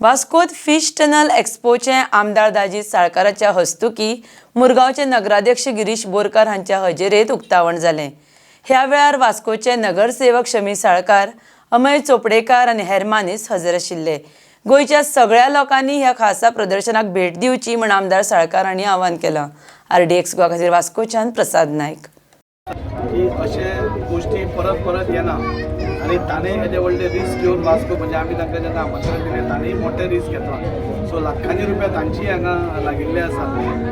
वास्कोत fish tunnel एक्स्पोचें आमदार दाजी साळकाराच्या हस्तुकी मुरगांवचे नगराध्यक्ष गिरीश बोरकार हांच्या हजेरेत उक्तावण जालें. ह्या वेळार वास्कोचे नगरसेवक शमी साळकार, अमय चोपडेकार आनी हेर मानेस्त हजर आशिल्ले. गोंयच्या सगळ्या लोकांनी ह्या खासा प्रदर्शनाक भेट दिवची म्हूण आमदार साळकार हांणी आवाहन केलां. आरडीएक्स गोवा खातीर वास्कोच्यान प्रसाद नायक. की अशे गोश्टी परत परत येना आनी ताणें येदे व्हडले रिस्क घेवन वास्को, म्हणजे आमी तांकां जेन्ना आमंत्रण दिलें, ताणेंय मोठे रिस्क घेतला. सो लाखांनी रुपया तांचीय हांगा लागिल्ले आसा.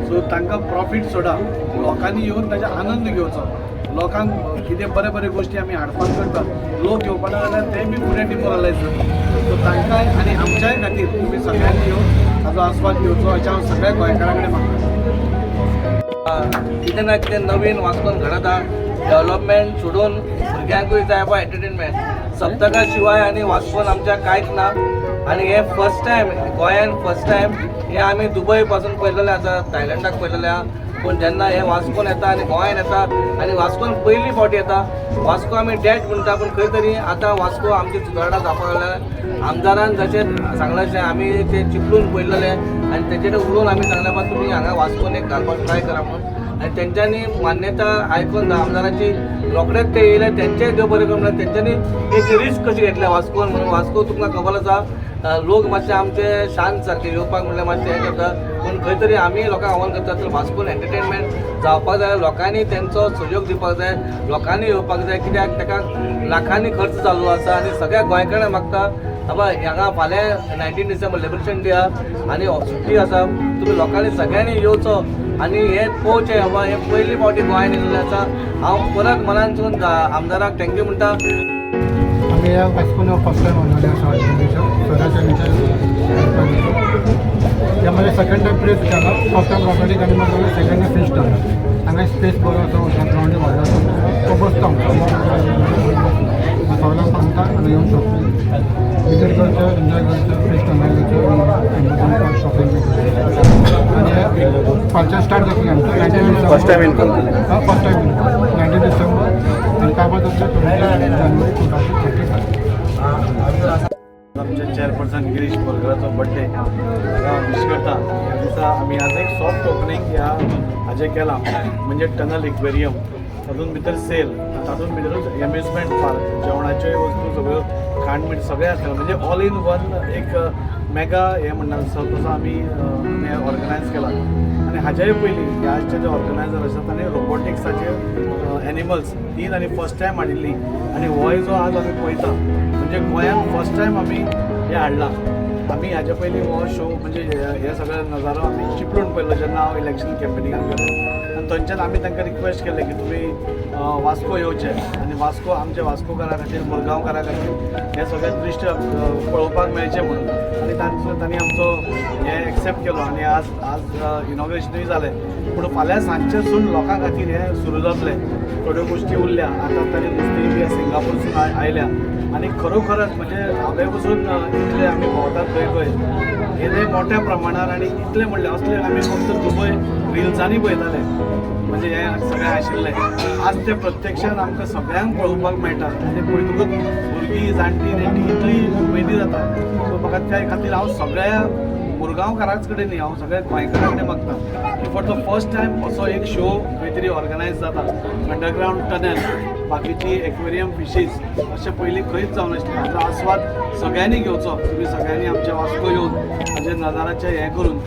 सो तांकां प्रॉफीट सोडा, लोकांनी येवन ताजो आनंद घेवचो. लोकांक कितें बरे बरे गोश्टी आमी हाडपाक करतात, लोक येवपाना जाल्यार ते बी फुडें डिमोरलायज जाता. सो तांकांय आनी आमच्याय खातीर तुमी सगळ्यांनी येवन ताजो आस्वाद घेवचो अशें हांव सगळ्या गोंयकारां कडेन मागता. कितें ना कितें नवीन वास्कोन घडत आहा. डेव्हलपमेंट सोडून भुरग्यांकूय जाय पळय एंटरटेनमेंट. सप्तका शिवाय आनी वास्कोन आमच्या कांयच ना. आनी हे फर्स्ट टायम गोंयान, फर्स्ट टायम हे आमी दुबय पासून पळयलेले आसा, थायलंडाक पळयलेले आहा, पूण जेन्ना हे वास्कोन येता आनी गोंयान येता आनी वास्कोन पयली फावटी येता. वास्को आमी डेट म्हणटा, पूण खंय तरी आतां वास्को आमची सुदारणा जावपाक लागल्या. आमदारान जशें सांगलां तशें आमी ते चिपळून पळयलेले आनी तेजेर उलोवन आमी सांगलें, बा तुमी हांगा वास्कोन एक घालपाक ट्राय करा म्हणून. आनी तेंच्यांनी मान्यता आयकून आमदाराची रोखडेच ते येयले. तेंचेय देव बरें करूं. म्हणल्यार तेंच्यांनी एक रिस्क कशी घेतल्या वास्कोन म्हणून. वास्को तुमकां खबर आसा, लोक मातशे आमचे शांत सारके, येवपाक म्हणल्यार मातशे हें करता. पूण खंय तरी आमी लोकांक आव्हान करता, तर वास्कोन एंटरटेनमेंट जावपाक जाय, लोकांनी तेंचो सहयोग दिवपाक जाय, लोकांनी येवपाक जाय, कित्याक ताका लाखांनी खर्च जाल्लो आसा. आनी सगळ्या गोंयकारांक मागता, बाबा हांगा फाल्यां 19 डिसेंबर लिबरेशन डे आहा आनी सुट्टी आसा, तुमी लोकांनी सगळ्यांनी येवचो आनी हे पळोवचें, बाबा हे पयली फावटी गोंयान येयल्लें आसा. हांव परत मनानसून आमदाराक thank you म्हणटा. आमी ह्या वास्कोन फर्स्ट टायम आयलेले आसा स्वराज. ह्या म्हणजे सेकंड टायम प्लेस केला. फर्स्ट टायम रोबोटीक आनी मागीर सेकंड टायम फिश टनल. हांगा स्पेस बरो आसा, ग्रावंड व्हडलो आसा, तो बसता आमचो. सगळ्यांक सांगता आनी येवन शकता, विजीट करचें, एन्जॉय करचें, फिश टनल वयचें, शॉपिंग बी करचें. आनी फालच्यान स्टार्ट जातलें आमचें 19. First time income. First time 19 डिसेंबर आनी काबार जातलें 20 जानेवारी 2035. आमचे चेअरपर्सन गिरीश बोरकराचो बड्डे, ताका हांव विश करता. ह्या दिसा आमी आज एक सॉफ्ट ओपनींग ह्या हाजें केलां, म्हणजे टनल एक्वेरियम, तातूंत भितर सेल, तातूंत भितरूच एम्युजमेंट पार्क, जेवणाच्योय वस्तू सगळ्यो, खाण बीण सगळें आसतलें. म्हणजे ऑल इन वन एक मेगा हें म्हणटा तसो आमी ऑर्गनायज केला. आनी हाज्याय पयलीं ह्याचे जे ऑर्गनायजर आसा, ताणें रोबोटिक्साचे एनिमल्स तीन आनी फर्स्ट टायम हाडिल्ली. आनी होय जो आज आमी पळयता, म्हणजे गोंयांत फर्स्ट टायम आमी हें हाडलां. आमी हाजे पयलीं हो शो, म्हणजे हे सगळे नजारो आमी चिपळूण पळयलो, जेन्ना हांव इलेक्शन कॅम्पेनिंगाक गेलो आनी थंयच्यान आमी तांकां रिक्वेस्ट केलें की तुमी वास्को येवचे आनी वास्को आमच्या वास्कोकारा खातीर, मुरगांवकारा खातीर हें सगळें दृश्य पळोवपाक मेळचें म्हणून. आनी तांचो तांणी आमचो हें एक्सेप्ट केलो आनी आज इनॉग्रेशनूय जालें. पूण फाल्यां सांजचे सून लोकां खातीर हें सुरू जातलें. थोड्यो गोश्टी उरल्या आतां, ताणी नुस्तीं बी सिंगापूरसून आयल्या. आनी खरोखरच म्हणजे हांवें पसून इतले आमी भोंवतात खंय खंय, येदे मोठ्या प्रमाणार आनी इतले म्हणल्यार असले आमी फक्त दुबय रिल्सांनी पळयताले. म्हणजे हें सगळें आशिल्लें, आज तें प्रत्यक्षान आमकां सगळ्यांक पळोवपाक मेळटा. आनी पळयतकूच भुरगीं, जाणटीं, नेणटीं इतली उमेदी जाता. सो म्हाका त्या खातीर हांव सगळ्या मुरगांवकारांच कडेन न्ही, हांव सगळ्या गोंयकारां कडेन मागता की फॉर the first time असो एक शो खंय तरी ऑर्गनायज जाता. अंडरग्रावंड टनल, बाकीची एक्वेरियम फिशीज, अशें पयलीं खंयच जावं नाशिल्लें. हाचो आस्वाद सगळ्यांनी घेवचो. तुमी सगळ्यांनी आमच्या वास्को येवन हाजे नजाराचें हें करून